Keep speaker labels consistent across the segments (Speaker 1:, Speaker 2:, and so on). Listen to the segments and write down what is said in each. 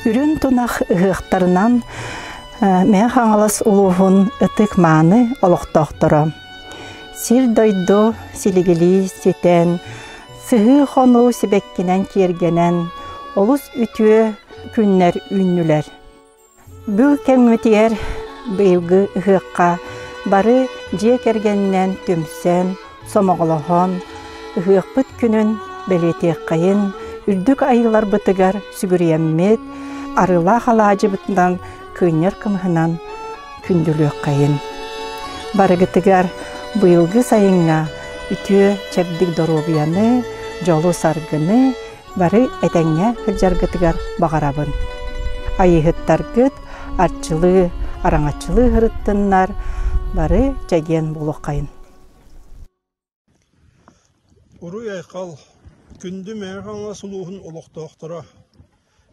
Speaker 1: Үрүҥ тунах ыһыахтарынан Мэҥэ Хаҥалас улууһун ытык-мааны олохтоохторо сир-дойду силигилии ситэн, сыһыы-хонуу сибэккинэн киэргэнэн олус үтүө күннэр үүннүлэр. Бу кэммитигэр быйылгы ыһыахха бары дьиэ кэргэнинэн түмсэн, сомоҕолоһон, ыһыахпыт күнүн бэлиэтиэххэйин, үрдүк айыыларбытыгар сүгүрүйэммит, арыылаах алаадьыбытынан кыынньар кымыһынан күндүлүөххэйин. Барыгытыгар быйылгы сайыҥҥа үтүө чэбдик доруобуйаны, дьолу-саргыны бары этэҥҥэ сылдьаргытыгар баҕарабын. Айыыһыттаргыт арчылыы, араҥаччылыы сырыттыннар, бары чэгиэн буолуоххайын.
Speaker 2: Уруй-айхал, күндү Мэҥэ Хаҥалас улууһун олохтоохторо!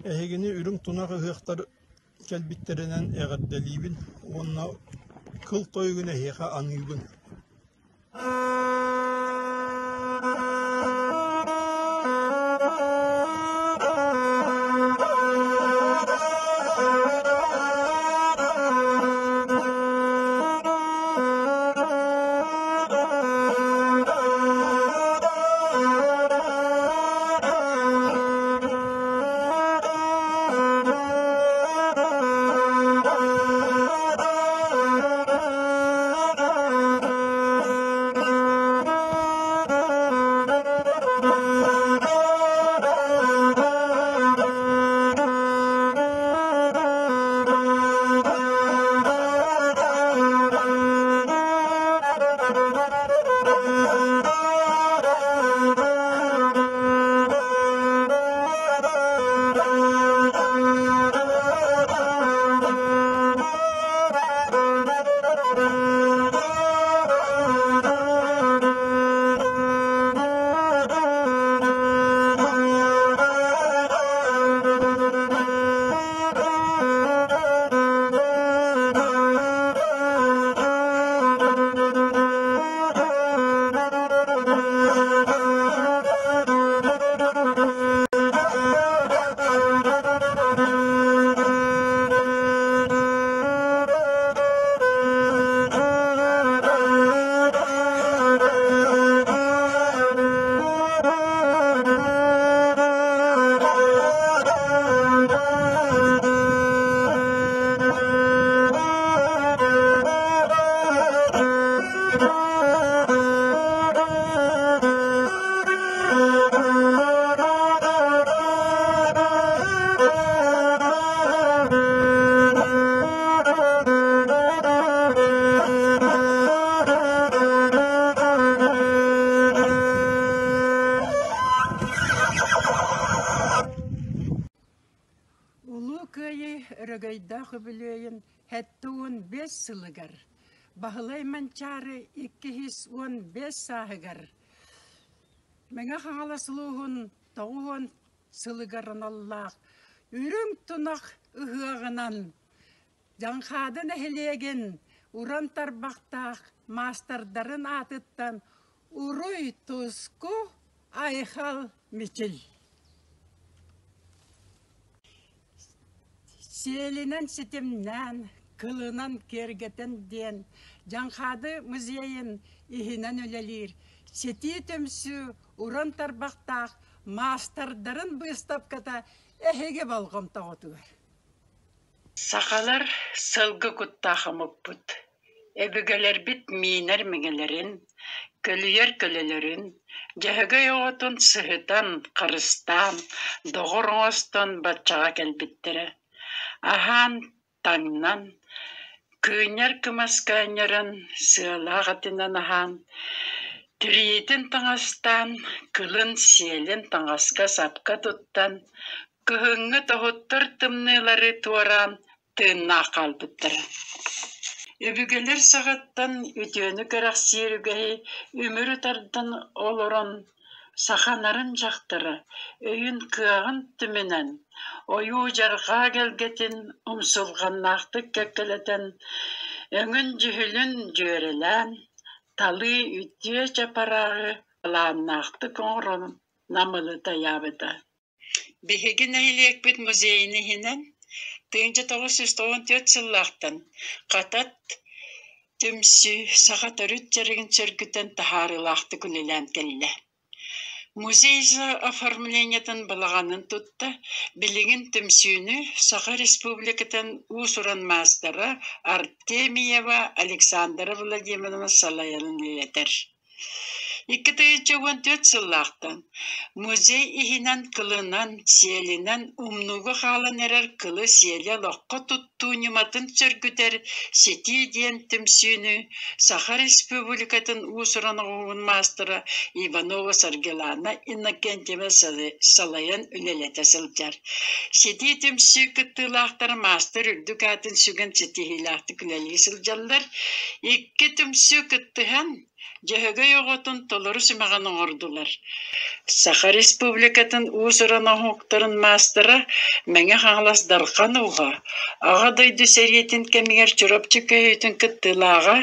Speaker 2: Эһигини үрүҥ тунах ыһыахтар кэлбиттэринэн эҕэрдэлиибин уонна кыл тойугун эһиэхэ аныыбын.
Speaker 3: Улуу Кыайыы өрөгөйдөөх үбүлүөйүн 75 сылыгар Баһылай Манчаары 215 сааһыгар Мэҥэ Хаҥалас улууһун 90 сылыгар аналлаах Үрүҥ тунах ыһыаҕынан Дьаҥхаады нэһилиэгин уран тарбахтаах маастардарын аатыттан Уруй-туску Айхал Мичил! Сиэлинэн ситимнээн, кылынан киэргэтэн диэн Дьаҥхаады музейын иһинэн үлэлиир Ситии түмсүү уран тарбахтаах маастардарын быыстапката эһиги болҕомтоҕутугар.
Speaker 4: Сахалар сылгы куттаах омукпут. Өбүгэлэрбит миинэр миҥэлэрин, көлүйэр көлөлөрүн, Дьөһөгөй оҕотун сыһытан, харыстаан, доҕор оҥостон баччаҕа кэлбиттэрэ. Аһаан, таҥнан, кыынньар кымас көөнньөрөн, сыалаах этинэн аһаан, тириитин таҥастаан, кылын-сиэлин таҥаска-сапка туттан, кыһыҥҥы тоһуттар тымныылары туораан тыыннаах хаалбыттара. Өбүгэлэр саҕаттан үтүөнү кэрэхсиир үгэһи үмүрү тардан олорон саха нарын дьахтара өйүн-кыаҕын түмүнэн, ойуу-дьарҕаа эгэлгэтин умсулҕаннаахтык кэккэлэтэн, өҥүн-дьүһүнүн дьүөрэлээн, талыы үтүө чапарааҕы былааннаахтык оҥорон намылыта ыйаабыта. Биһиги нэһилиэкпит музейын иһинэн 1994 сыллаахтан Хатат түмсүү саха төрүт дьарыгын сөргүтэн таһаарыылаахтык үлэлээн кэллэ. Музей оформлениетын балаҕанын тутта, билигин түмсүүнү Саха Республикатын уус-уран маастара Артемьева Александра Владимировна салайан үлэлэтэр. 2014 сыллаахтан музей иһинэн кылынан, сиэлинэн умнууга хаалан эрэр кылы-сиэли олоххо туттуу ньыматын сөргүтэр «Ситии» диэн түмсүүнү Саха Республикатын уус-уран оҥоһугун маастара Иванова Саргылана Иннокентьевна салайан үлэлэтэ сылдьар. Ситии түмсүү кыттыылаахтара маастар үрдүк аатын сүгэн ситиһиилээхтик үлэлии сылдьаллар. Икки түмсүү кыттыһан Дьөһөгөй оҕотун толору симэҕин оҥордулар. Саха Республикатын уус-уран оҥоһуктарын маастара Мэҥэ Хаҥалас Дархан ууһа, Аҕа дойду сэриитин кэмигэр Чурапчы көһүүтүн кыттыылааҕа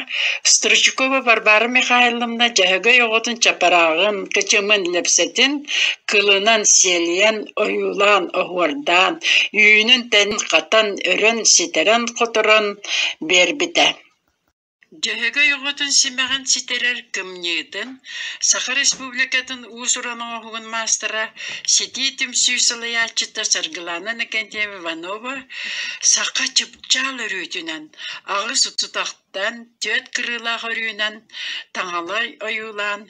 Speaker 4: Стручкова Варвара Михайловна Дьөһөгөй оҕотун чапарааҕын, кычымын, лэпсэтин кылынан сиэлийэн, ойуулаан, оһуордаан, үүнүн-тэнин хатан, өрөн, ситэрэн-хоторон биэрбитэ. Дьөһөгөй оҕотун симэҕин ситэрэр кымньыытын Саха Республикатын уус-уран оҥоһугун маастара, Ситии түмсүү салайааччыта Саргылана Иннокентьева Иванова саха чыпчаал өрүүтүнэн, аҕыс утахтан, түөрт кырыылаах өрүүнэн таҥалай ойуулаан,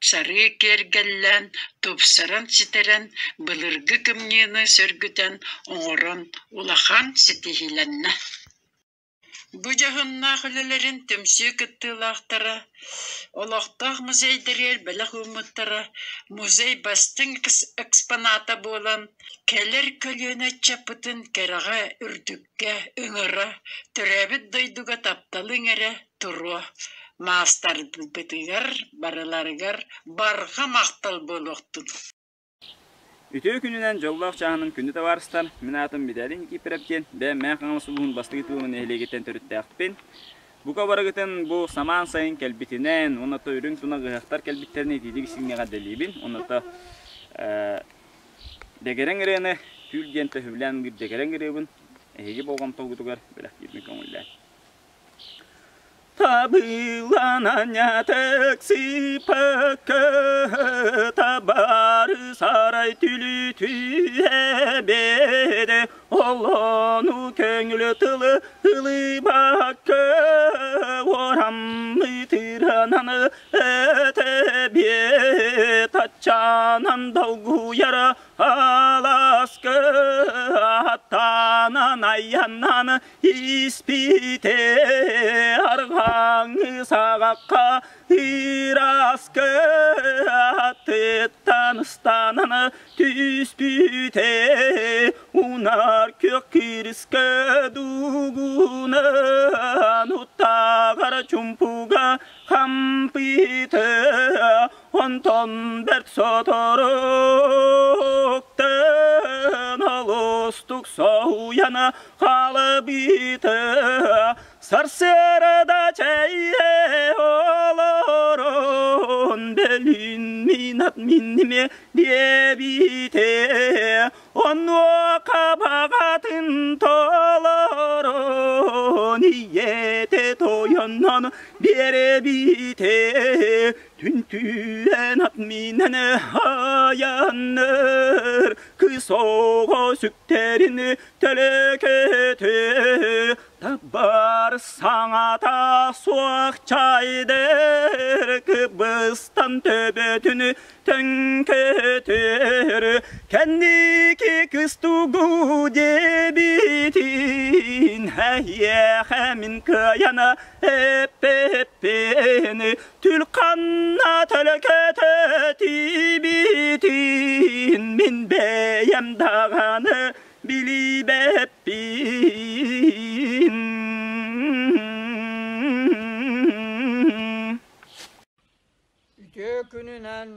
Speaker 4: сарыы киэргэллээн, тупсаран ситэрэн, былыргы кымньыыны сөргүтэн оҥорон улахан ситиһиилэннэ. Бу дьоһуннаах үлэлэрин түмсүү кыттыылаахтара олохтоох музейдарыгар бэлэх ууммуттара музей бастыҥ экспоната буолан, кэлэр көлүөнэ ыччаппытын кэрэҕэ, үрдүккэ ыҥыра, төрөөбүт дойдуга тапталы иҥэрэ туруо, маастарбытыгар барыларыгар барҕа махтал буолуохтун.
Speaker 5: Үтүө күнүнэн дьоллоох чааһынан күндү табаарыстар, мин аатым Виталий Никифоров диэн, бэйэм Мэҥэ Хаҥалас улууһун бастакы тыылын нэһилиэгиттэн төрүттээхпин. Бука барыгытын бу самаан сайын кэлбитинэн, уонна то үрүҥ тунах ыһыахтар кэлбиттэрин итиитик истиҥҥэ эҕэрдэлиибин. Уонна то дэгэрэҥ ырыаны түүл диэн төһүүлээн ыыр дэгэрэҥ ырыабын эһиги болҕомтоҕутугар бэлэхтиирбин көҥүллээн. Табылананятык сыпыкы табары сарай түлүтүһэбеде олону көңүлү тылы ылыбакка орамны тырананы этэбе таччанан долгуяра аласкы аттанан айаннан Испите арҕааҥы саҕахха ыраскы аттыттан ыстанан түспүтэ унар күөх кирискэ дугунан уттаҕар чумпуга хампыты онтон бэрт соторуктан олустук соһуйан халыбыты сарсыарда чэйэ олорон бөлүүн минат минниме диэбите онуоха баҕатын толорон ийэтэ тойоннон биэрэбите түнтүүрэн ат минэн аянныр кыс оҕо сүктэрин Төлөкөтү табар саҥата суох чайдыр кыбыстан төбөтүн төҥкөтөр кэнники кыстугу диэбитин эһиэхэ мин кыайан эппэппин түл ханна төлөкөтө тиийбитин мин бэйэм даҕаны билибэппин.
Speaker 6: Үтүө күнүнэн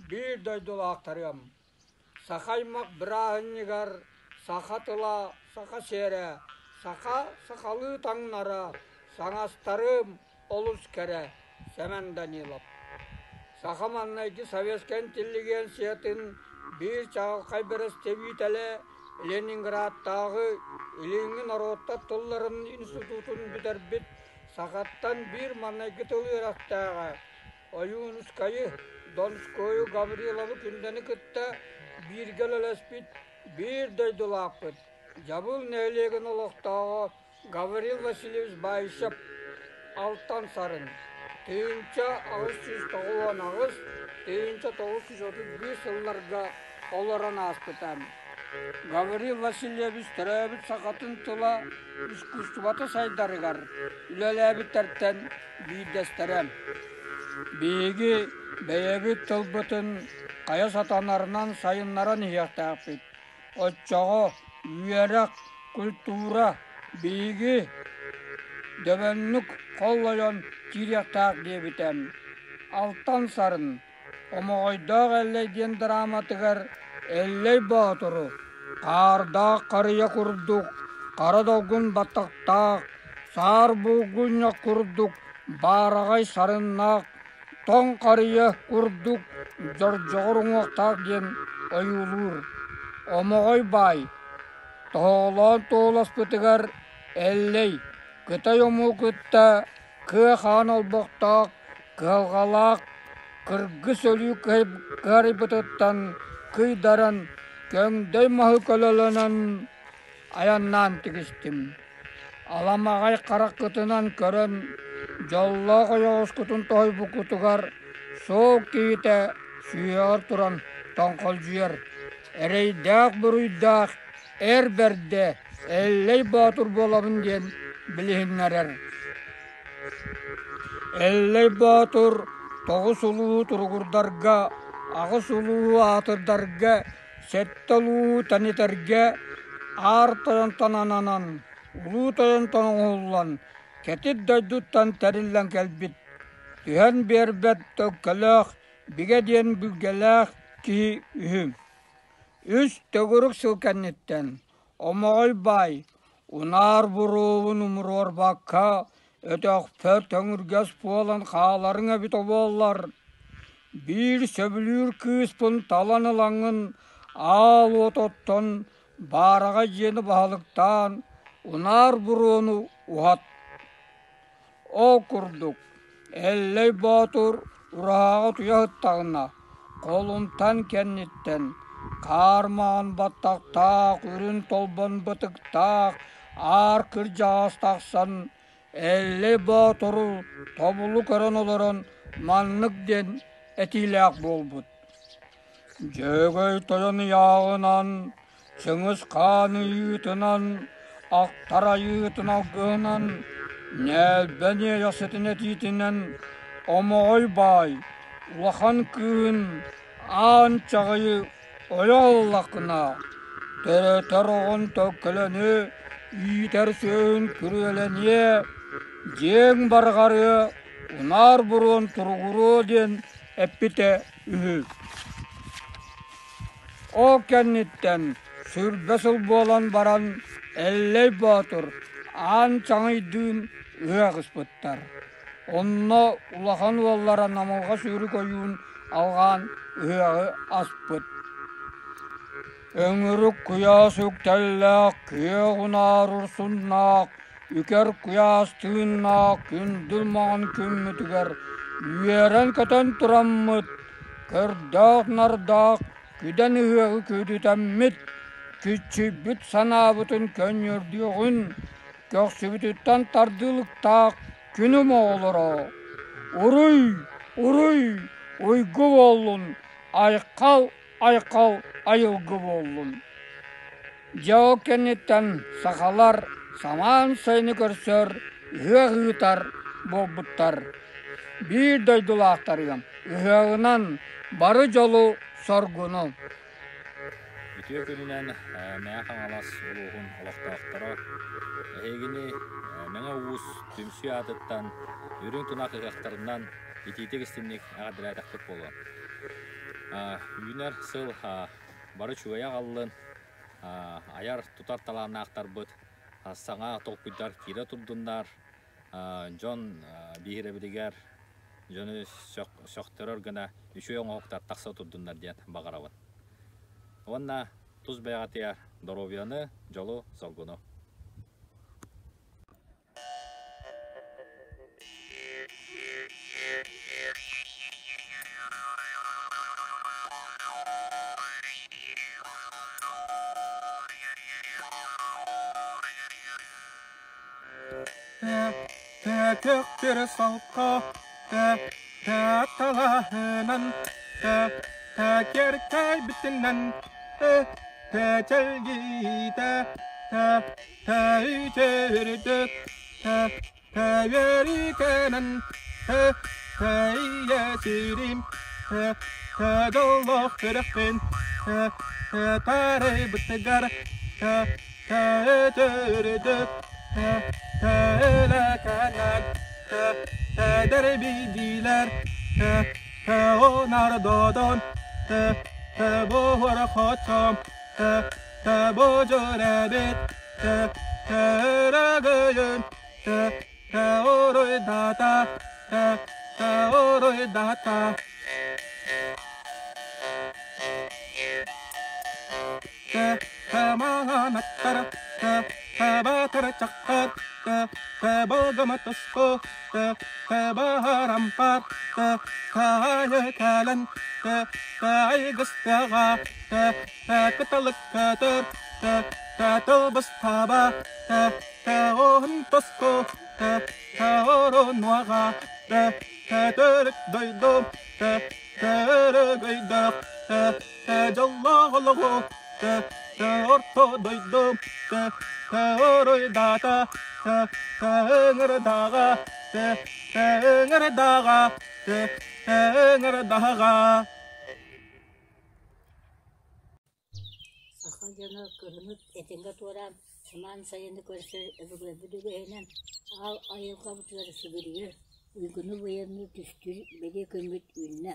Speaker 6: биир дойдулаахтарыам! Саха аймах бырааһынньыгар саха тыла, саха сиэрэ, саха сахалыы таҥнара, саҥастарым олус кэрэ Сэмэн Данилов. Саха маҥнайгы советскай интеллигенциятын биир чаҕылхай бэрэстэбиитэлэ Ленинградтааҕы Илиҥҥи норуоттар тылларын институтун бүтэрбит сахаттан биир маҥнайгы тыл үөрэхтээҕэ Ойуунускайы, Донскойу, Гавриловы Күндэни кытта бииргэ үлэлэспит биир дойдулаахпыт, Дьабыл нэһилиэгин олохтооҕо Гаврил Васильевич Баишев Алтан Сарын 1898 1931 сылларга олорон ааспыта. Гаврил Васильевич төрөөбүт сахатын тыла искусствота сайдарыгар үлэлээбиттэртэн биирдэстэрэ. Биһиги бэйэбит тылбытын хайа сатанарынан сайыннаран иһиэхтээхпит. Оччоҕо үөрэх, культура биһиги дөбөҥнүк холлойон киириэхтээх диэбитэ. Алтан Сарын Омоҕойдоох Эллэй диэн драматыгар Эллэй Боотуру хаардаах харыйа курдук хара долгун баттахтаах, саар булгунньах курдук баараҕай сарыннаах, тоҥ харыйа курдук дьордьоҕор уҥуохтаах диэн ойуулуур. Омоҕой баай тоһоҕолоон туоласпытыгар Эллэй кытай омугу кытта кыа хаан олбохтоох, кыһалҕалаах кыргыс өлүү кыһарыйбытыттан кыйдаран, көҥдөй маһы көлөлөнөн айаннаан тигистим. Аламаҕай хараххытынан көрөн, дьоллоох ойоҕоскутун тоһуйбуккутугар суол киһитэ сүһүөҕэр туран тоҥхолдьуйар, эрэйдээх-буруйдаах эр бэрдэ Эллэй Боотур буолабын диэн билиһиннэрэр. Эллэй Боотур тоҕус улуу туругурдарга, аҕыс улуу аатырдарга, сэттэ улуу тэнитэргэ аар тойонтон ананан, улуу тойонтон оҥоһуллан, кэтит дойдуттан тэриллэн кэлбит, түһэн биэрбэт төлкөлөөх, бигэ диэн билгэлээх киһи үһү. Үс төгүрүк сыл кэнниттэн Омоҕой баай унаар буруобун умуруорбакка өтөхпөр төҥүргэс буолан хааларыҥ эбит буоллар, биир сөбүлүүр кыыспын талан ылаҥҥын аал уот оттон баараҕай дьиэни баһылыктаан унаар буруону уһат. Ол курдук, Эллэй Боотур ураһаҕа утуйа сыттаҕына, холумтан кэнниттэн хаар маҥан баттахтаах, үрүҥ толбон бытыктаах аар кырдьаҕас тахсан Эллэй Боотуру тобулу көрөн олорон маннык диэн этиилээх буолбут: «Дьөгөй тойон ыйааҕынан, Чыҥыс Хаан ыйыытынан, Ахтар айыытын алгыһынан, Ньээлбэн Иэйэхситин этиитинэн Омоҕой баай улахан кыыһын Аан Чаҕыйы ойо ыллаххына, төрөтөр оҕон төлкөлөнүө, иитэр сүөһүн күрүөлэниэ, дьиэҥ барҕарыа, унаар буруон туругуруо диэн эппитэ үһү. Ол кэнниттэн сүүрбэ сыл буолан баран Эллэй Боотур Аан Чаҥыйдыын ыһыах ыспыттар. Онно улахан уоллара Намылҕа Сүүрүк ойуун алҕаан ыһыаҕы аспыт. Өҥүрүк куйаас үктэллээх, күөх унаар урсуннаах, үкэр куйаас тыыннаах күндүл маҥан күммүтүгэр үөрэн-көтөн тураммыт, көрдөөх-нардаах күдэн ыһыаҕы күөдүтэммит, киччүйбүт санаабытын көнньүөрдүөҕүн, көхсүбүтүттэн тардыылыктаах күнүм оҕолоро, уруй, уруй, уйгу буоллун, айхал, айхал, айылгы буоллун. Дьэ ол кэнниттэн сахалар самаан сайыны көрсөр, ыһыах ыытар буолбуттар. Биир дойдулаахтарыгар ыһыаҕынан бары дьолу-соргуну.
Speaker 7: Үтүө күнүнэн Мэҥэ Хаҥалас улууһун олохтоохторо эһигини Мэҥэ Уус түмсүү аатыттан үрүҥ тунах ыһыахтарынан итиитик истиҥник эҕэрдэлээтэхпит буолуо. Үүнэр сыл бары үчүгэйи аҕаллын, айар тутар талааннаахтарбыт саҥа толкуйдар киирэ турдуннар, дьон биһирэбилигэр дьону сөхтөрөр гына үчүгэй оҥоһуктар тахса турдуннар диэн баҕарабын. Уонна тус бэйэҕитигэр доруобуйаны, дьолу, соргуну.
Speaker 2: Тэ салка тэ тэ талаһынан тэ тэ кэркэйбитинэн тэ тэ чэлгиитэ тэ тэ үтүрдүк тэ тэ үөрүүкэнэн тэ тэ ийэ сирим тэ тэ дьоллоох сүрэхпин тэ тэ тарайбытыгар тэ тэ үтүрдүк тэ тэ өлөкөнөн тэ тэ дэрбидилэр тэ тэ онардодон тэ тэ буһур хочом тэ тэ божурэбит тэ тэ өрөгөйүн тэ тэ оруйдата тэ тэ оруйдата Тэ тэ тэ тэ чаккар тэ тэ болгоматоско тэ тэ баһарампар тэ тэ кэлэн тэ тэ айгыстаҕа тэ тэ кыталыккатыр тэ тэ тылбыстаба тэ тэ оһун тоско тэ тэ оронуаҕа тэ тэ төрүт дойдум тэ тэ өрөгөйдөөх тэ тэ дьоллоох тэ тэ орто дойдум тэ тэ оройдаата тэ тэ ыҥырдаҕа тэ тэ ыҥырдаҕа тэ тэ ыҥырдаҕа
Speaker 8: Саха дьоно кыһыны этэҥҥэ туораан, самаан сайыны көрсөр өбүгэлэрбит үгэһинэн аал айылҕабытыгар сүгүрүйэр, уйгуну-быйаҥы түстүүр бэлиэ күммүт үүннэ.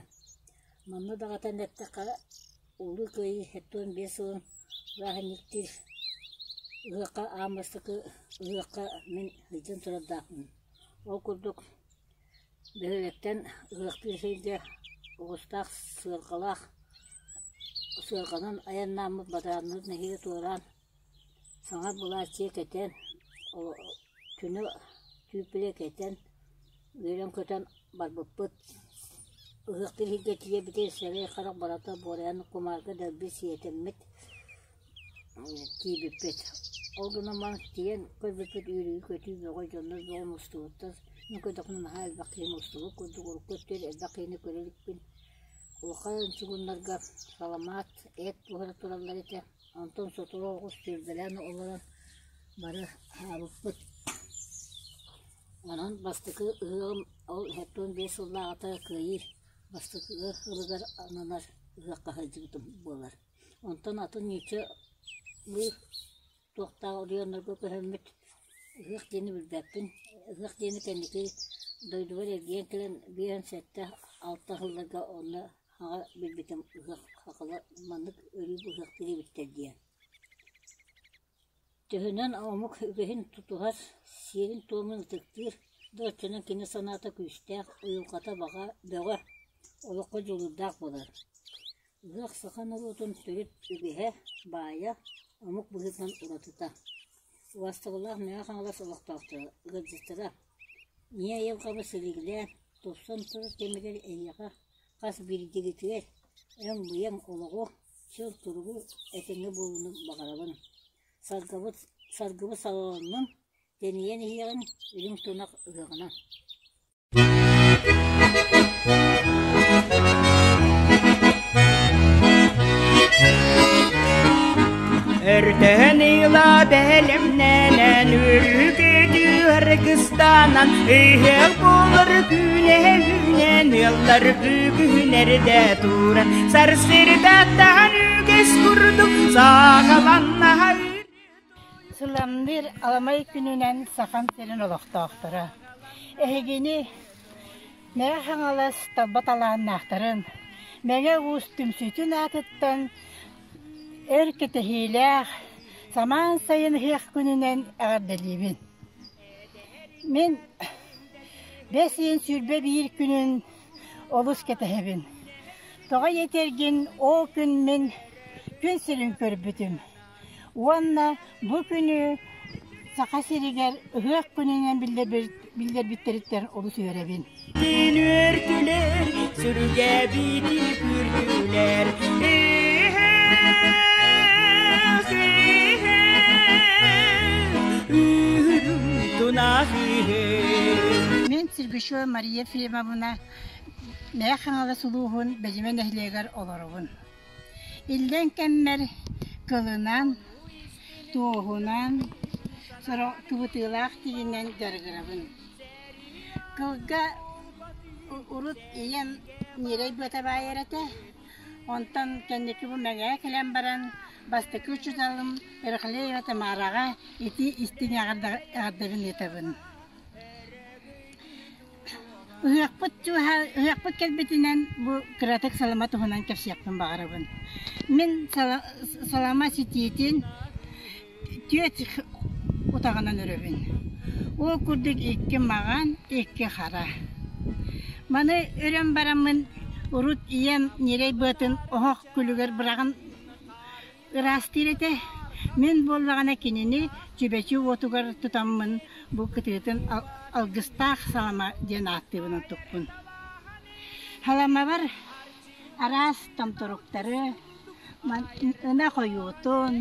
Speaker 8: Манна даҕатан эттэххэ, Улуу Кыайыы 75 сылын бырааһынньыктыыр ыһыахха аан бастакы ыһыахха мин сылдьан турардаахпын. Ол курдук бөһүөлэктэн ыһыахтыыр сиргэ оҕустаах сыарҕалаах сыарҕанан айаннааммыт бадарааннары нэһиилэ туораан саҥа былааччыйа кэтэн, күнү түүппүлэ кэтэн, үөрэн-көтөн барбыппыт. Ыһыахтыыр сиргэ тиийэрбитигэр сэрэй харах барыта буорайан кумаарга дэлби сиэтэммит тиийбиппит. Ол гынан баран тиийэн көрбүппүт үөрүү-көтүү бөҕө дьоннор бөҕө мустубуттар. Мин көрдөхпүнэ наһаа элбэх киһи мустубут курдук урукку өттүгэр элбэх киһини көрө иликпин. Улахан чугуннарга саламаат, эт буһара тураллар этэ. Онтон сотору оҕус сүүрбэлээн олорон бары аһаабыппыт. Онон бастакы ыһыаҕым ол 75 сыллааҕыта Кыайыы бастакы ылыгар ананар ыһыахха сылдьыбытым буолар. Онтон атын нууччалыы туохтаах оройуоннарга көһөммүт ыһыах диэни билбэппин. Ыһыах диэни кэнники дойдубар эргийэн кэлэн 57 алта сылларга онно Аҕа билбитим ыһыах сахалар маннык өрүү ыһыахтыыр эбиттэр диэн. Төһөнөн омук үгэһин тутуһар, сиэрин-туомун ытыктыыр да оччонон кини санаата күүстээх, уйулҕата баҕа бөҕө, олоххо дьулуурдаах буолар. Ыһыах саха норуотун төрүт үгэһэ, баайа, омук быһыытынан уратыта. Убаастабыллаах Мэҥэ Хаҥалас олохтоохторо, ыалдьыттара, Ийэ айылҕабыт силигилээн, тупсан турар кэмигэр эйиэхэ хас биирдиигитигэр өҥ-быйаҥ олоҕу, чөл туругу, этэҥҥэ буолууну баҕарабын. Саргыбыт, саргыбыт салалыннын, тэнийэн иһиэҕин үрүҥ тунах ыһыаҕынан.
Speaker 9: Өртөһөн ыла бэлэмнэнэн үрүкүтүү аргыстанан ыһыах буолар күнэ үүнэн ыаллар бүгүн эрдэ туран сарсыардаттан үгэс курдук саҕаланна
Speaker 1: Сыламныыр аламай күнүнэн Сахам сирин олохтоохторо! Эһигини Мэҥэ Хаҥалас талба талааннаахтарын, Мэҥэ Уус түмсүүтүн аатыттан өр кэтэһиилээх самаан сайын ыһыах күнүнэн эҕэрдэлиибин! Мин бэс ыйын 21күнүн олус кэтэһэбин. Тоҕо этэргин ол күн мин күн сирин көрбүтүм. Уонна бу күнү Саха сиригэр ыһыах күнүнэн биллэрбиттэриттэн олус үөрэбин.
Speaker 9: Үөртүлэр, сүргэбитин күүртүлэр.
Speaker 1: Мин Сергучева Мария Ефремовна Мэҥэ Хаҥалас улууһун Бэдьимэ нэһилиэгэр олоробун. Иллэҥ кэммэр кылынан, туоһунан, сорох кыбытыылаах тигинэн дьарыгырабын. Кылга урут ийэм ньирэй быата баайар этэ, онтон кэнники бу Мэҥэҕэ кэлэн баран бастакы учууталым Рахлеева Тамараҕа ити истиҥ эҕэрдэбин ыытабын. Ыһыахпыт ыһыахпыт кэлбитинэн бу кыратык салама туһунан кэпсиэхпин баҕарабын. Мин салама ситиитин түөрт утаҕынан өрөбүн. Ол курдук икки маҕан, икки хара. Маны өрөн бараммын урут ийэм ньирэй быатын оһох күлүгэр быраҕан Ыраастыыр этэ. Мин буоллаҕына кинини чүбэчи уотугар тутаммын бу кытыытын алгыстаах салама диэн ааттыыбын онтукпун. Саламабар араас томторуктары, ынах ойуутун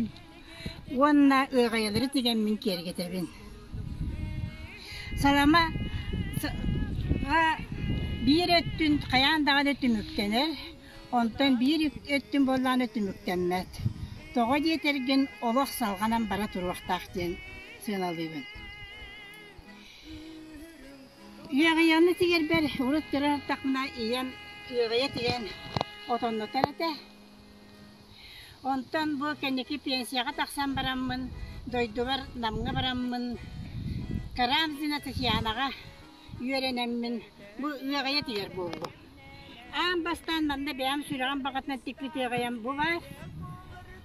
Speaker 1: уонна ыаҕайалары тигэммин киэргэтэбин. Салама биир өттүн хайаан даҕаны түмүктэнэр, Онтон биир өттүн буоллаҕына түмүктэммэт. Тоҕо диэтэргин олох салҕанан бара туруохтаах диэн сыаналыыбын. Ыаҕайаны тигэрбэр урут кыра сырыттахпына ийэм ыаҕайа тигэн отоннотор этэ. Онтон бу кэнники пенсияҕа тахсан бараммын, дойдубар Намҥа бараммын Карамзина Татьянаҕа үөрэнэммин бу ыаҕайа тигэр буоллум. Аан бастаан манна бэйэм сүрэҕим баҕатынан тикпит ыаҕайам бу баар.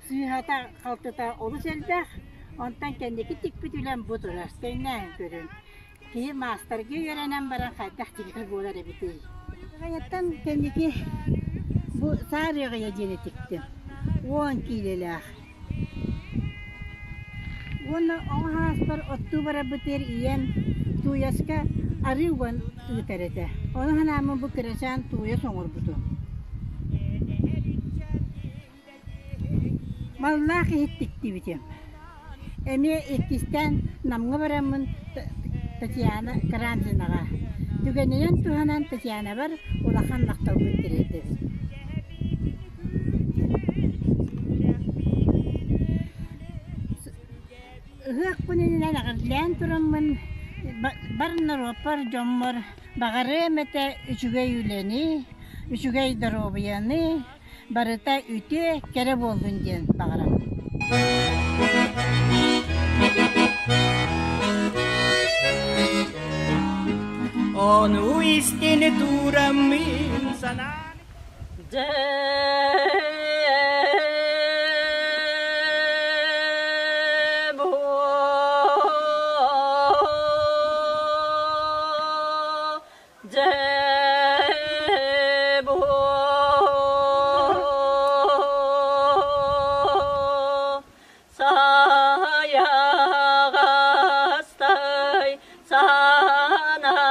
Speaker 1: Сыыһата, халтыта олус элбэх. Онтон кэнники тикпит үлэм бу турар. Тэҥнээн көрүҥ. Киһи маастарга үөрэнэн баран хайдах тигэр буолар эбитий? Ыаҕайаттан кэнники бу саар ыаҕайа диэни тиктим. 10 киилэлээх. Уонна оҕо сааспар оттуу барарбытыгар ийэм тууйаска арыы уган ыытар этэ. Ону санааммын бу кырачаан тууйас оҥорбутум. Маллаах иһит тиктибитим. Эмиэ иккистээн Намҥа бараммын Татьяна Карамзинаҕа түгэнинэн туһанан Татьянабар улахан махталбын тириэрдэбин. Ыһыах күнүнэн эҕэрдэлээн тураммын бар норуоппар, дьоммор баҕарыам этэ үчүгэй үлэни, үчүгэй доруобуйаны, барыта үтүө, кэрэ буоллун диэн баҕарабын.
Speaker 9: Ону истини тураммын санаан
Speaker 10: Сайаҕастай санаалаах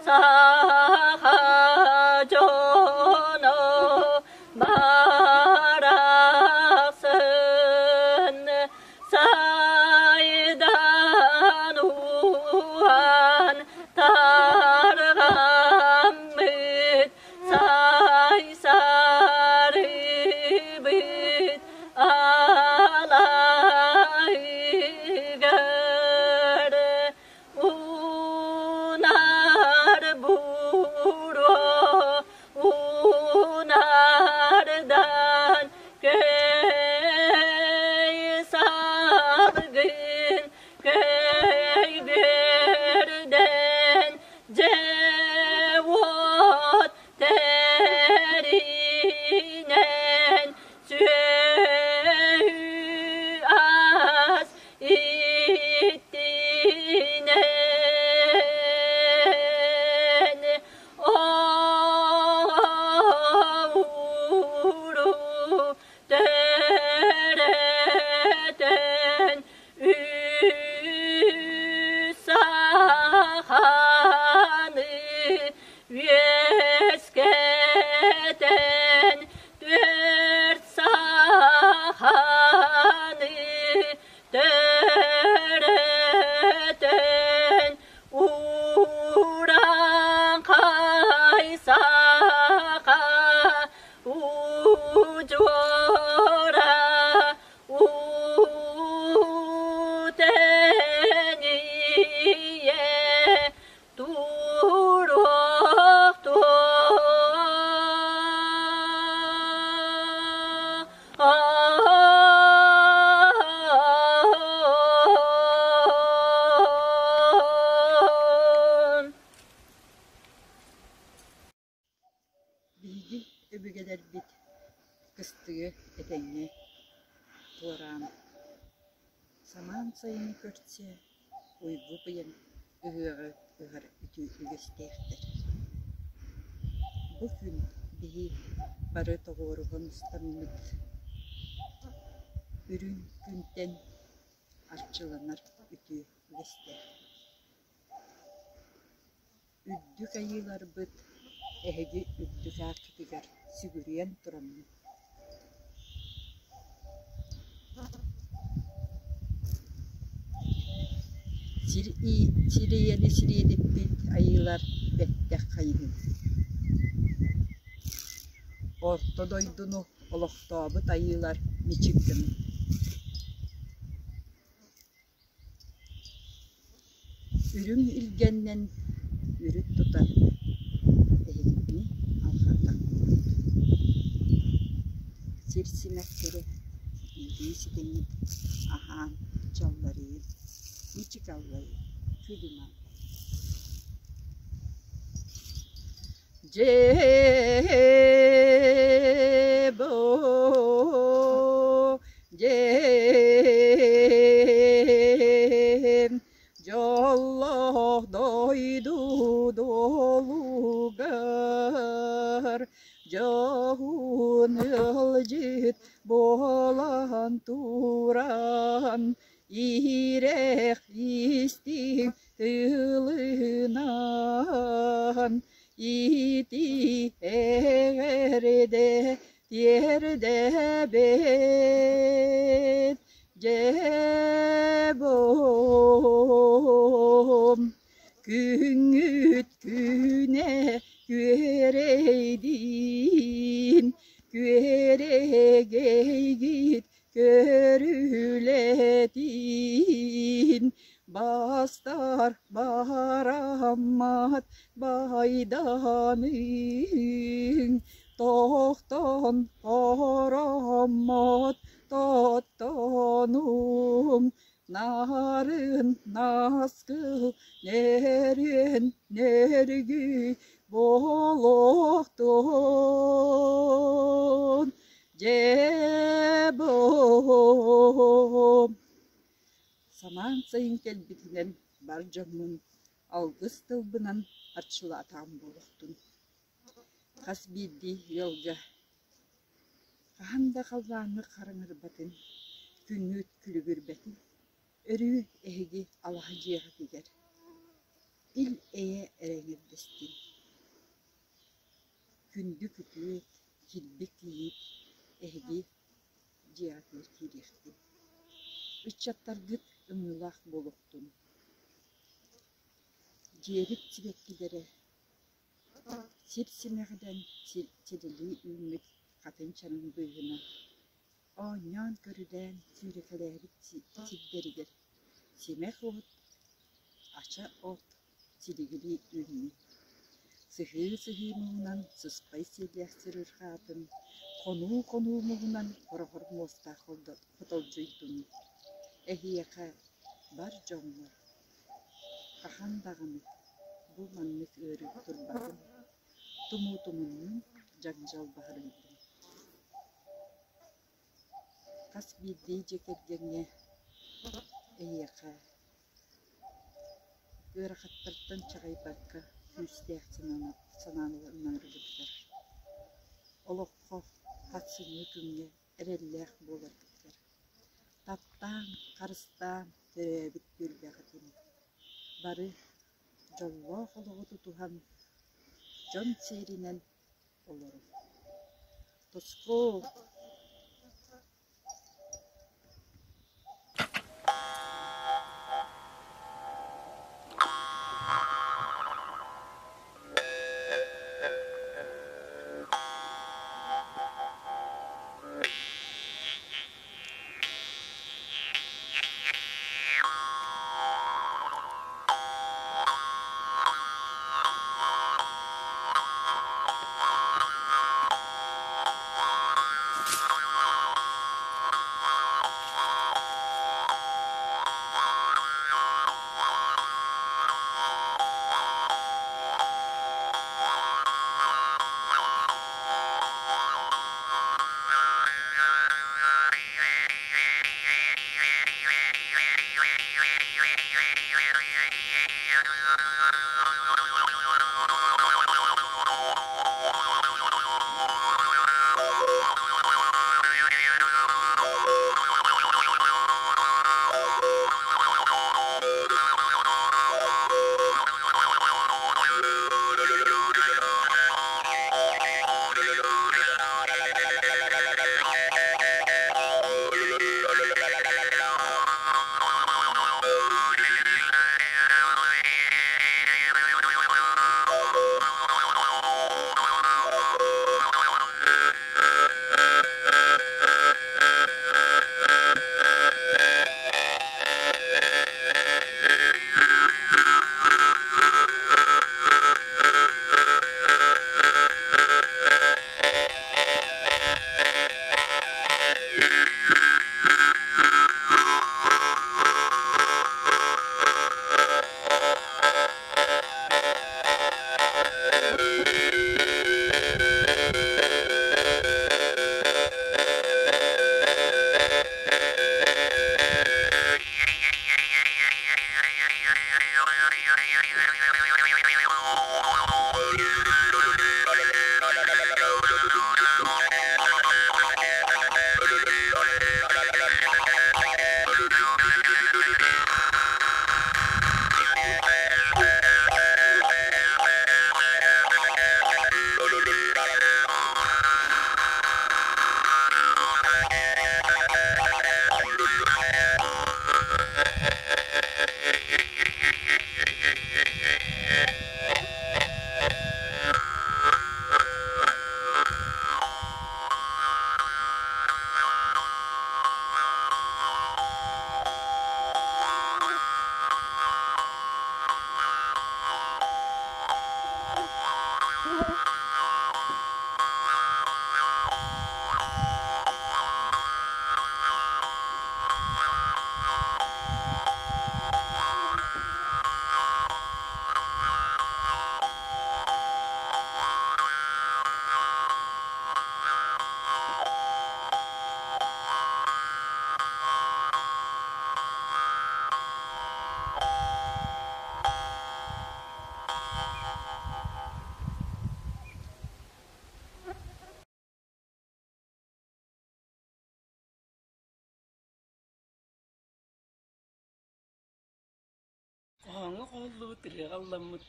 Speaker 10: саха дьоно.
Speaker 11: Кыстыгы этэҥҥэ туораан, самаан сайыны көрсө уйгу быйаҥ ыһыаҕы ыһар үтүө үгэстээхтэр. Бу күн биһи бары тоҕуоруһа мустаммыт үрүҥ күнтэн арчыланар үтүө үгэстээхпит. Үрдүк айыыларбыт эһиги үрдүк ааккытыгар сүгүрүйэн тураммыт Сир сир ийэни сириэдиппит айыылар бэттэх хайыһын Орто дойдуну олохтообут айыылар мичик гыныҥ Үрүҥ илгэннэн үрүт тутан эһигини алҕатахпыт Сир симэхтэрэ илии ситиҥҥит аһаан чалларыйын, мичик аллайын, күлүм аллайын Дьээ-боо, дьэм, дьоллоох дойду дуолугар дьоһун ыалдьыт буолан туран иһирэх истиҥ тылынан ити эҕэрдэ тиэрдэбит дьэ бом күҥҥүт күнэ күөрэйдин күөрэгэйгит Көрүлэтин бастар бараммат байданыҥ, тохтон хороммот тоттонуҥ, нарын наскыл нөрүөн нөргүй буолуохтун. Дьэ бом Самаан сайын кэлбитинэн бар дьоммун алгыс тылбынан арчылаатаҕым буолуохтун. Хас биирдии ыалга хаһан да халлааҥҥа хараҥарбатын, күҥҥүт күлүгүрбэтин, өрүү эһиги алаһа дьиэҕитигэр ил-эйэ эрэ эҥэрдэстин. Күндү күтүөт, килбик кийиит эһиги дьиэҕитигэр киириэхтин, ыччаттаргыт ымыылаах буолуохтун. Дьиэбит сибэккилэрэ сир симэҕинэн силилии үүммүт хатыҥ чараҥ быыһынан оонньоон-көрүлээн сүүрэкэлээбит сирдэригэр симэх от, ача от силигилии үүммүт. Сыһыы-сыһыы муҥунан сыспай сиэллээх сырыырҕаатын, хонуу-хонуу муҥунан хороҕор муостаах хотолдьуйдун. Эһиэхэ, бар дьоҥҥор, хаһан даҕаны бу маннык ыарыы турбатын, тумуутумуннун дьаҥдьал баһырыйдын. Хас биирдии дьиэ кэргэҥҥэ эһиэхэ Ыарахаттартан чаҕыйбакка күүстээх санааланаргытыгар, олоххо хатсыҥҥы күҥҥэ эрэллээх буоларгытыгар, таптаан, харыстаан төрөөбүт түөлбэҕитин бары дьоллоох олоҕу тутуһан, дьон сиэринэн олоруҥ. Туску!
Speaker 12: Хоһооҥҥо хоһуллубут ырыаҕа ылламмыт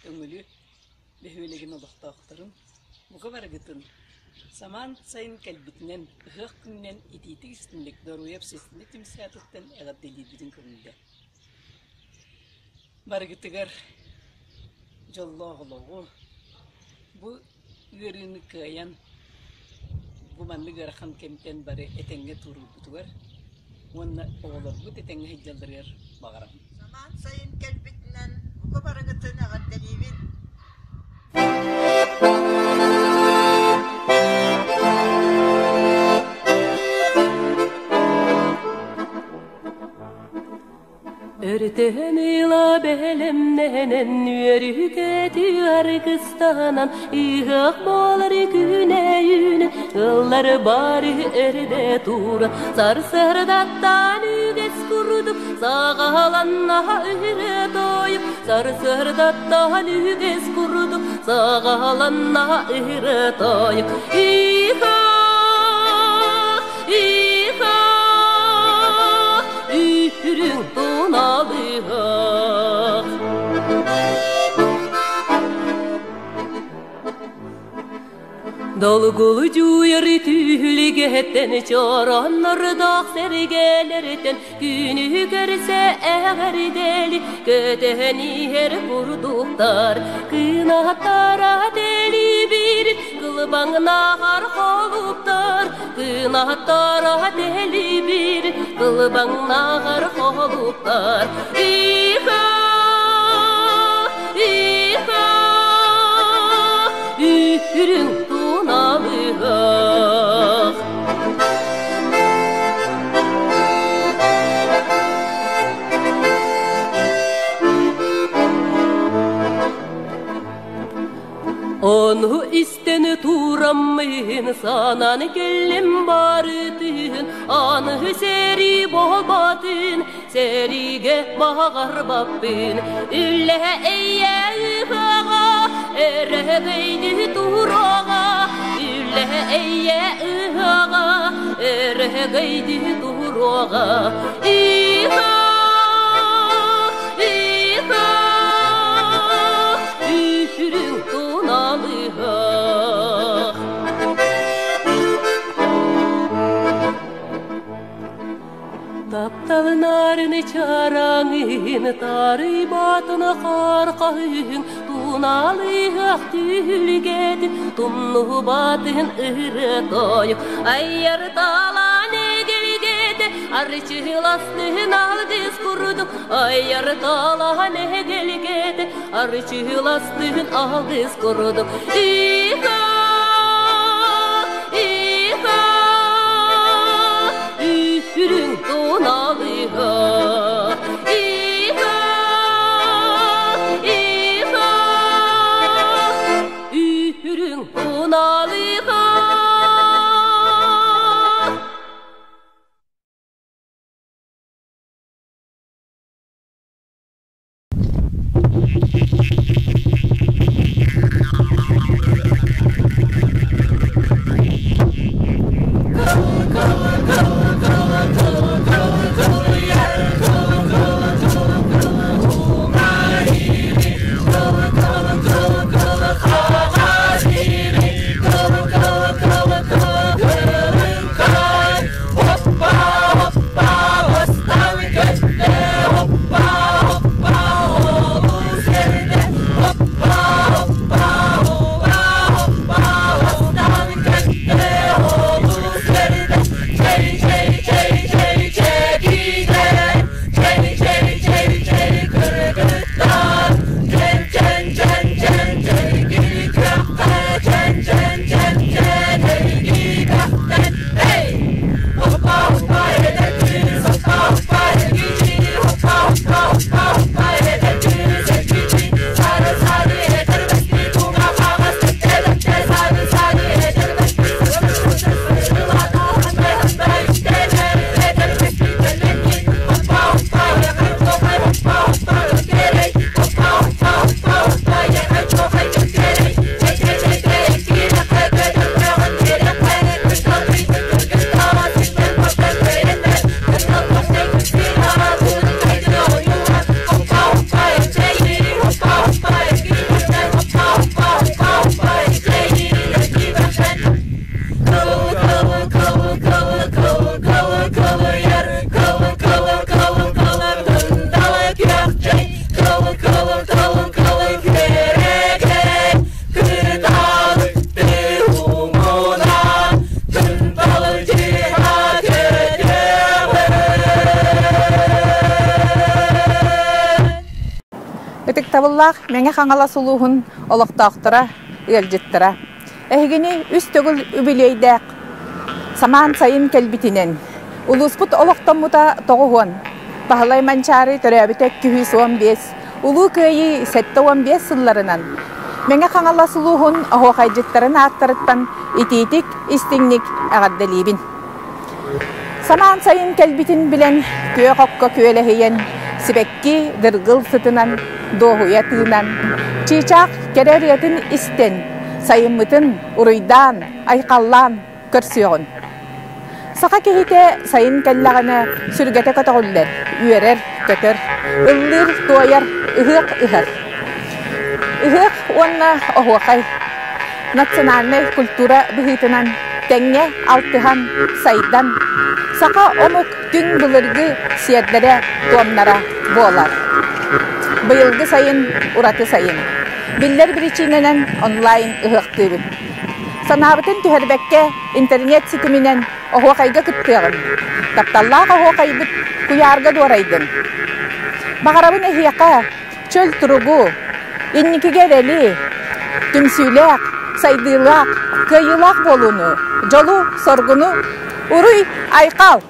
Speaker 12: Төҥүлү бөһүөлэгин олохтоохторун бука барыгытын самаан сайын кэлбитинэн, ыһыах күнүнэн итиитик-истиҥник Доруобуйа общественнай түмсүү аатыттан эҕэрдэлиирбитин көҥүллэ. Барыгытыгар дьоллоох олоҕу, бу ыарыыны кыайан, бу маннык ыарахан кэмтэн бары этэҥҥэ туоруурбутугар уонна оҕолорбут этэҥҥэ сылдьалларыгар баҕарабын.
Speaker 13: Самаан сайын кэлбитинэн бука барыгытын эҕэрдэлиибин!
Speaker 14: Өртөһөн ыла бэлэмнэнэн үөрүүкэти аргыстанан ыһыах буолар күнэ үүнэн ыллар бары эрдэ тура сарсыардаттан үгэс курдук саҕаланнаһа ыһыры тойук сарсыардаттан үгэс курдук саҕаланнаһа ыһыры тойук Иха Иха Үрүҥ туналыһах Долгулдьуйар түһүлгэттэн чорооннордоох сэргэлэртэн күнү көрсө эҕэрдэли көтөн иһэр курдуктар кынаттара тэлибир кылбаҥнаахар холуптар кынаттара тэлибир кылбаҥнаахар холуптар Иха Иха Үрүҥ туналыһах Ону истэн тураммын санаан кэллим барытын, аны сэрии буолбатын, сэриигэ баҕарбаппын. Үлэ эйэ ыһыаҕа, эрэһэгэйди туруоҕа, үлэ эйэ ыһыаҕа, эрэһэгэйди туруоҕа. Иха, иха, Үһүрүҥ туналыһах. Тапталынарын чараҥын, тарыйбатын хархаһын, туналыһах түһүлгэтин, тумнубатын ырытойук, айар талаан эгэлгэтэ, арчыластын алгыс курдук, айар талаан эгэлгэтэ, арчыластын алгыс курдук. Иха, иха, Үрүҥ туналыга Иха, иха, Үрүҥ туналыга
Speaker 15: Ытыктабыллаах Мэҥэ Хаҥалас улууһун олохтоохторо, ыалдьыттара! Эһигини үс төгүл үбүлүөйдээх самаан сайын кэлбитинэн, улууспут олохтоммута 90, Баһылай Манчаары төрөөбүтэ 215, Улуу Кыайыы 75 сылларынан Мэҥэ Хаҥалас улууһун оһуохайдьыттарын ааттарыттан итиитик, истиҥник эҕэрдэлиибин! Самаан сайын кэлбитин билэн, күөх окко күөлэһийэн, сибэкки дыргыл сытынан, дуоһуйа тыынан, чыычаах кэрэ ырыатын истэн, сайыммытын уруйдаан, айхаллаан көрсүөҕүн. Саха киһитэ сайын кэллэҕинэ сүргэтэ көтөҕүллэр, үөрэр, көтөр, ыллыыр, туойар, ыһыах ыһар. Ыһыах уонна оһуохай национальнай культура быһыытынан тэҥҥэ алтыһан, сайдан, саха омук түҥ былыргы сиэрдэрэ-туомнара буолар. Быйылгы сайын ураты сайын. Биллэр биричиинэнэн онлайн ыһыахтыыбыт. Санаабытын түһэрбэккэ интернет ситиминэн оһуохайга кыттыаҕыҥ. Тапталлаах оһуохайбыт куйаарга дуорайдын. Баҕарабын эһиэхэ чөл туругу, инникигэ эрэли, түмсүүлээх, сайдыылаах, кыайыылаах буолууну, дьолу-соргуну уруй айхал!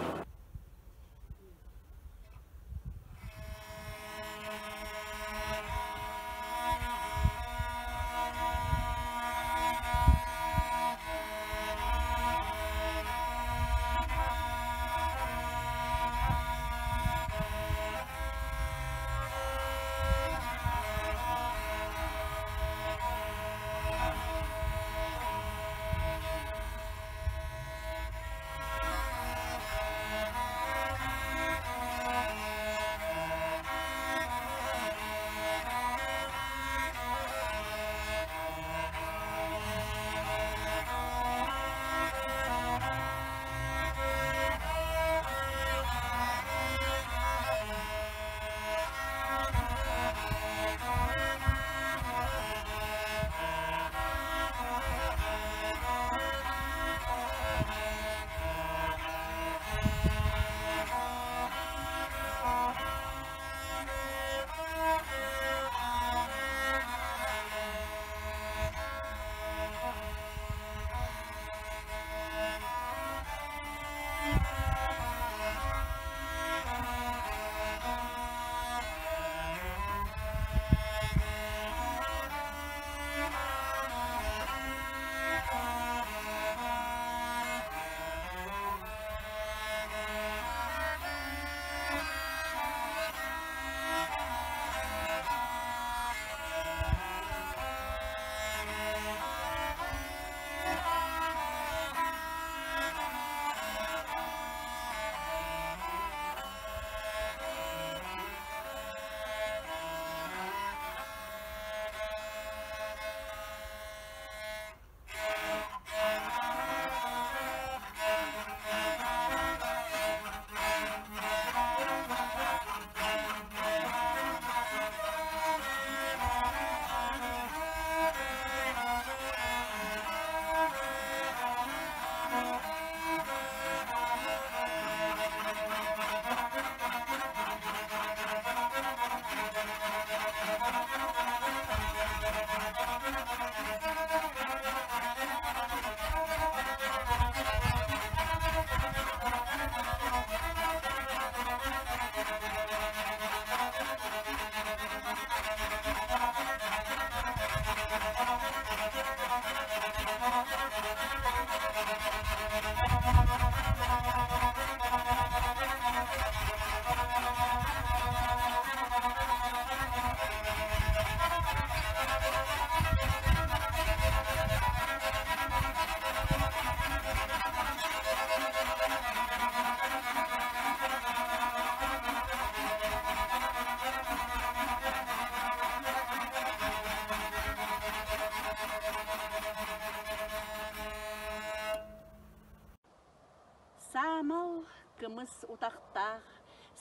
Speaker 10: Саамал кымыс утахтаах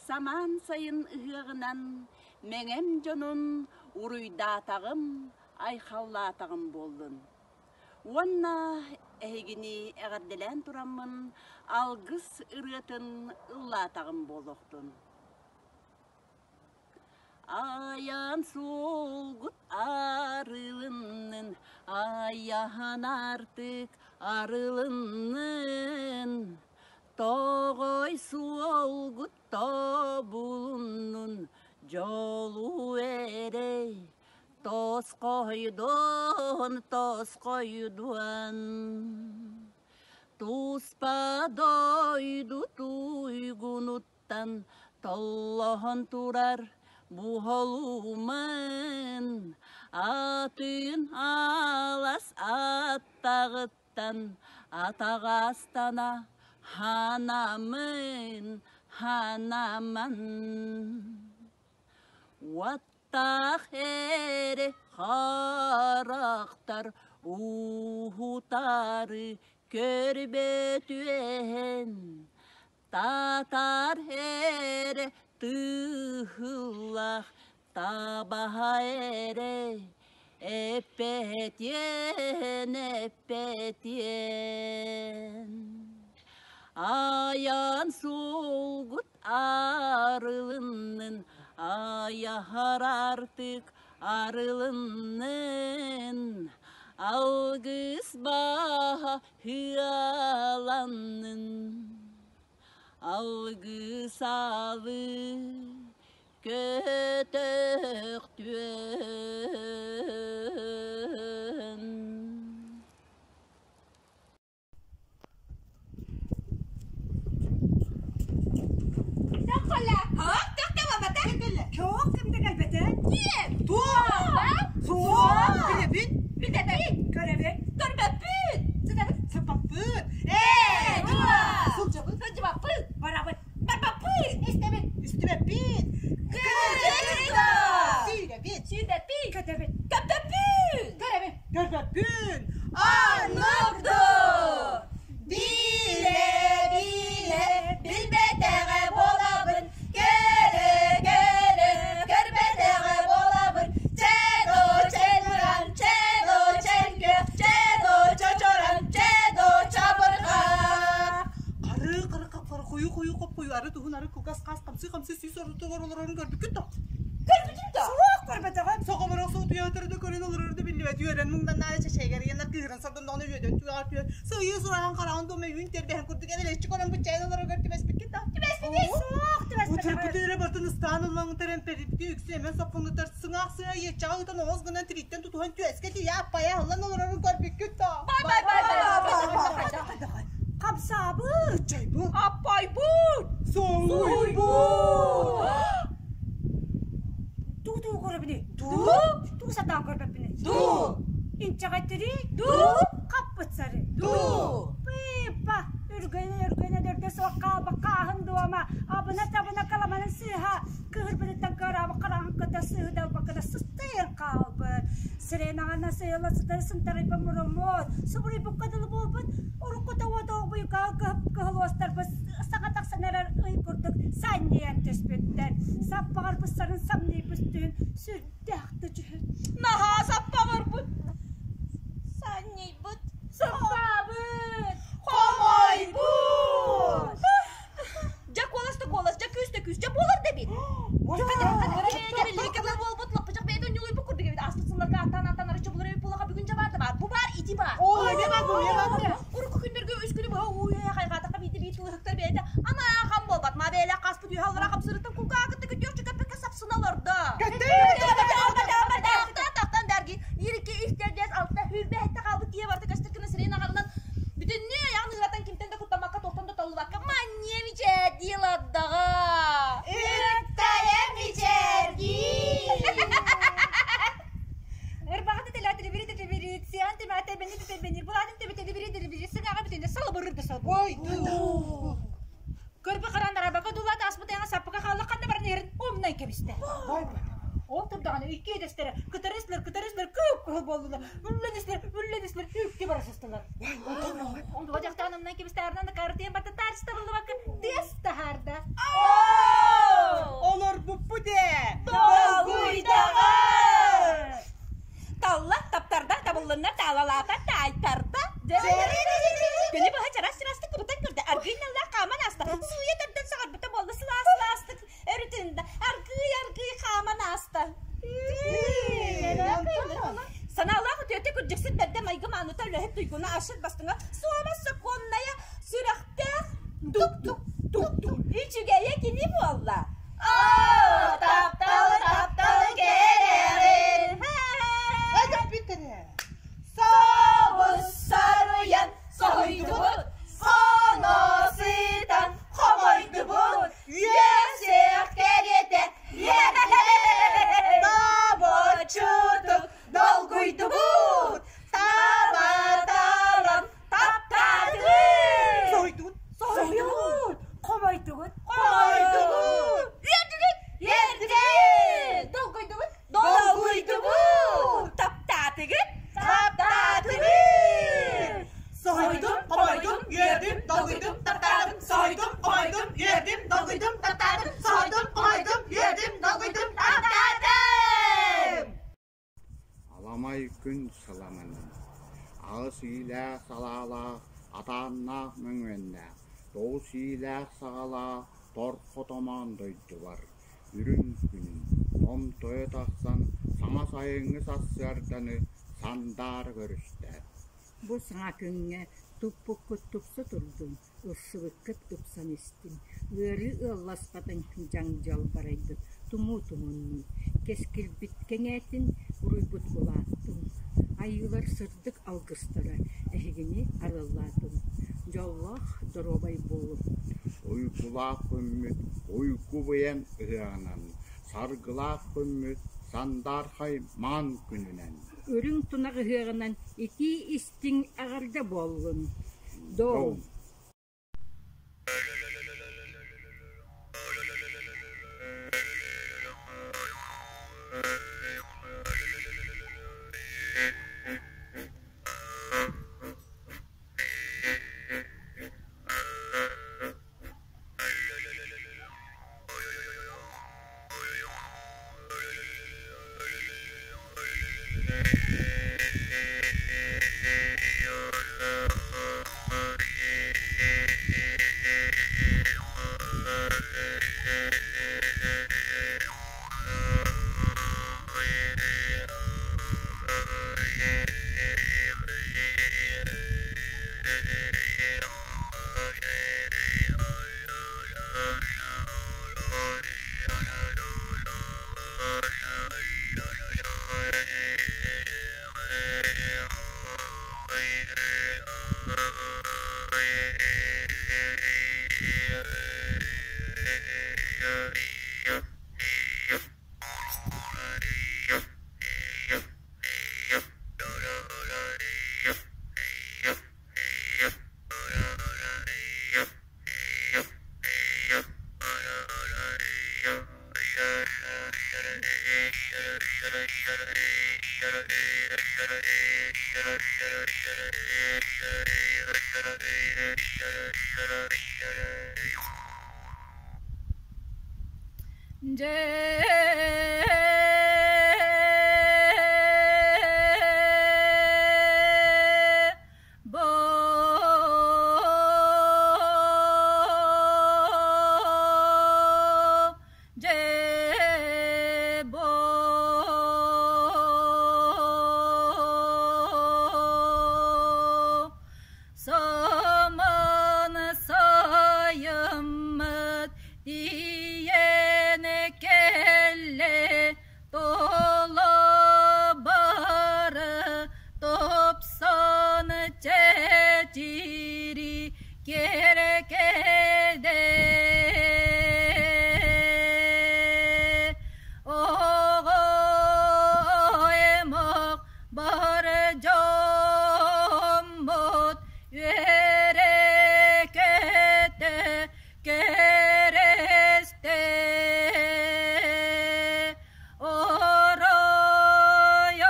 Speaker 10: самаан сайын ыһыаҕынан Мэҥэм дьонун уруйдаатаҕым, айхаллаатаҕым буоллун. Уонна эһигини эҕэрдэлээн тураммын алгыс ырыатын ыллаатаҕым буолуохтун. Айан суолгут арылыннын, Айаһан артык арылыннын. Тоҕой суолгут тобулуннун, Дьолу эрэй тосхойдун, тосхойдун. Туспа дойду туйгунуттан толлоһон турар буһолуман, атын алас аттаҕыттан атаҕастана ханамын, ханаман. Уоттаах эрэ харахтар уһутары көрбөтүөн, татар эрэ тыһыллах табаһа эрэ эппэтиэн, эппэтиэн. Айан сулгут арылыннын, айаһар артык арылыннын, алгыс баһа ыаланнын, алгыс алы көтөхтүөн.
Speaker 13: Көрбөппүн! Оннук дуу! Билэ-билэ билбэтэҕэ буолабын, көрө-көрө көрбөтөҕө буолабын, чэ-до чэлган, чэ-до чэлгэх, чэ-до чочорон, чэ-до чабырҕа.
Speaker 16: Хары хары хап-хара хойу-хойу хоп-хойу ары туһун ары кылгас хаас хамсыы-хамсыы сүүс ортотугар олорорун көрбүккүн да?
Speaker 13: Көрбүтүм да?
Speaker 16: Суох көрбөтөҕүм. Соҕоморох суутуйа өтөрү да көрөн олорор да биллибэт үөрэн муҥданнаары чэчэйгэр ыйанар кыыһыран сордонноҕуна үөдэн түгэҕэр түһэр сыыйыы сураһан хараҕын дуома үүн тэрбэһэн курдук эбэлэччи көрөн быччайан олороргор түбэспиккин да?
Speaker 13: Түбэспитий? Суох түбэспэтэҕим.
Speaker 16: Утарбыты эрэ бартын ыстаан ыллаҥытар эмпэрипти үксү эмэн соппуҥнатар сыҥаах сыа иэччэҕэ ыытан оҕус гынан тирииттэн тутуһан түөскэ тиийэ аппайа аһыллан олорорун көрбүккүт да?
Speaker 13: Бай бай бай бай
Speaker 3: Хамсаабыт!
Speaker 16: Чайбыт!
Speaker 13: Аппайбыт!
Speaker 16: Соҥуйбут!
Speaker 3: Туу-туу көрөбүнүй?
Speaker 13: Ду?
Speaker 3: Туу сатаан көрбөппүнүй?
Speaker 13: Ду?
Speaker 3: Инчэҕэттири?
Speaker 13: Ду?
Speaker 3: Хаппыт сары?
Speaker 13: Ду?
Speaker 3: Пыыппа! Үргэнэ-үргэнэ дөрдө суох хаалбакка аһын дуома, абына-табына каламанын сыыһа, кыһырбытыттан кыараабыт хараҕын кытта сыыһыдалбакка да сыстайан хаалбыт. Сиренаҕана сыйыла сытар сынтарыйба муруммут, субуруйбукка дылы буолбут, уруккута уота оҕбуйга кыһыл уостарбыт саҥа тахсан эрэр ый курдук санньыйан түспүттэр. Саппаҕырбыт сарын самньыйбыт түүн сүрдээх да дьүһүн.
Speaker 13: Наһаа саппаҕырбыт, санньыйбыт,
Speaker 3: Саппаабыт!
Speaker 13: Хомойбут! Дьэ куолас да куолас, дьэ күүс да күүс, дьэ буолар да эбит. Буолбут лаппычах бэйэтэ ньулуйбут курдук эбит. Ааспыт сылларга аттаан-аттаан арычча булар эбит буолаха бүгүн дьэ баар да баар. Бу баар, ити баар. Урукку күннэргэ үс күнү быһа уу-үөһэ хайҕаатахха биирдэ биир тылыһыктар бэйэтэ анаахам буолбат. Ма бэйэлээх хаспыт үөһэ аллара хапсырыттан кулгаакытта күтүөх чөкөппөккө сапсына олордо. Тахтан дәрги 1 2 3 4 5 6 хүрбэһэтте хаалбыт киһи барыта көстөр гына сирин аҕалынан бүтүннүү айаҕын ыыратан кимтэн да куттаммакка туохтан да толлубакка манньа мичээрдии олордоҕо.
Speaker 9: Ыттайа мичээрдии.
Speaker 3: Ырбаҕыты тэлээтирибири тэтибири, сиэн тимээтэ бени тэтибини, булаатын тибитибири дирибири, сыҥаҕа бүтүнэ салыбырыр да салбыр.
Speaker 16: Ой,
Speaker 3: Көрбү харан арабака дулаат ааспыт айаҥа саппыка хаалла ханна баран иһэрин умнан кэбистэ. Ол турдаҕына икки иэдэстэрэ кытары истилэр, кытары истилэр, кып-кыһыл буоллулар. Үллэн истилэр, үллэн истилэр, үккэ бара сыстылар. Онтуга дьахтаан умнан кэбистэ, арынан карытыйан барда, таарыс табыллыбакка тыас таһаарда.
Speaker 16: Олорбуппут ээ!
Speaker 13: Долгуйдаҕа! Талла, таптарда, табыллынна, таалалаата, таайтарда. Күнү быһа чараас-чараастык кыбытан көрдө, аргыый наллаах хааман ааста. Сыыйа төрдөн саҕарбыта буолла, сылаас-сылаастык өрүтүндэ. Аргыый-аргыый хааман ааста.
Speaker 9: Тук-тук, тук-тук. Үчүгэйэ кини буолла. Оо, тапталы, тапталы кэрэҕин. Собус саруйан соһуйдубут, хоно сытан хомойдубут, үөсэх кэриэтэ Тобоччутук долгуйдубут, таба-талан таптаатыбыт.
Speaker 16: Соһуйдубут, соһуйдубут,
Speaker 3: хомойдубут,
Speaker 9: хомойдубут, үөрдүбүт, үөрдүбүт,
Speaker 13: долгуйдубут,
Speaker 9: долгуйдубут,
Speaker 13: таптаатыгыт,
Speaker 9: таптаатыбыт.
Speaker 16: Соһуйдум, хомойдум, үөрдүм, долгуйдум, таптаатым, соһуйдум, хомойдум, үөрдүм, долгуйдум, таптаатым, соһуйдум, хомойдум, үөрдүм, долгуйдум,
Speaker 9: таптаатым.
Speaker 17: Аламай күн сыламынан, аҕыс иилээх салаалаах, атааннаах мөҥүөннээх, тоҕус иилээх саҕалаах торхо томоон дойдубар үрүҥ күнүн томтойо тахсан саҥа сайыҥҥы сарсыарданы сандаара көрүстэ.
Speaker 18: Бу саҥа күҥҥэ туппуккут тупса турдун, ылсыбыккыт ыпсан истин, ыарыы ыалласпатын дьаҥ-дьал барайбыт, тумуу тумуннун, кэскилбит кэҥээтин, уруйбут улааттын, айыылар сырдык алгыстара эһигини арыаллаатын, дьоллоох доруобай буолуҥ.
Speaker 17: Уйгулаах күммүт уйгу быйаҥ ыһыаҕынан, саргылаах күммүт сандаархай маҥан күнүнэн
Speaker 18: Үрүҥ тунах ыһыаҕынан итии-истиҥ эҕэрдэ буоллун! Дом! Дьэ бо дьэ бо Саман сайыммыт тиийэн кэллэ Тола бары тупсан чэчири кэркэдэ Оҕо-аймах бар дьоммут үөрэ-көтө Кэрэсте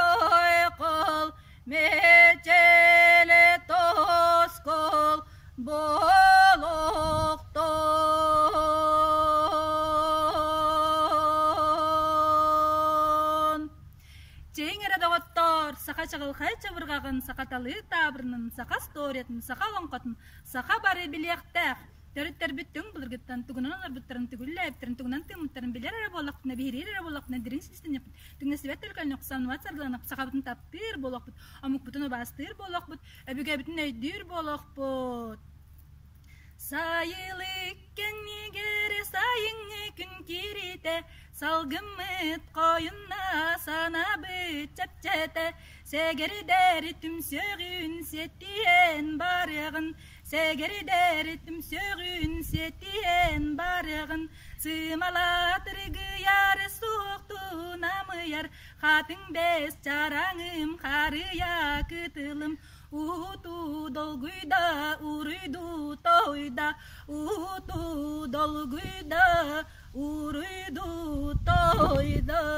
Speaker 18: орой-ойкол мечеле тоскол болохтон.
Speaker 19: Чиҥ эрэ доҕоттоор, саха чаҕылхай чабырҕаҕын, саха талыы таабырынын, саха историятын, саха олоҥхотун, саха бары билиэхтээх. Төрүттэрбит түҥ былыргыттан тугунан олорбуттарын, түгүллээбиттэрин, тугунан тыыммыттарын билэр эрэ буоллахпытына, биһириир эрэ буоллахпытына, дириҥ силистэниэхпит, түҥнэстибэт төлкөннөх, самныбат саргыланах, сахабытын таптыыр буолуохпут, омукпутун убаастыыр буолуохпут, өбүгэбитин өйдүүр буолуохпут. Сайылык кэннигэр сайыҥҥы күн кииритэ, Салгыммыт хойунна санаабыт чэпчэтэ, Сэгэрдэр түмсүөҕүн сиэттиһэн барыаҕын, Сэгэрдэр түмсүөҕүн сиэттиһэн барыаҕын, Сымалаатыргыйар суохтун амыйар, Хатыҥ бэс чараҥым харыйа кытылым, Уутуу долгуйда, уруйду тойда, Уутуу долгуйда, уруйду тойда.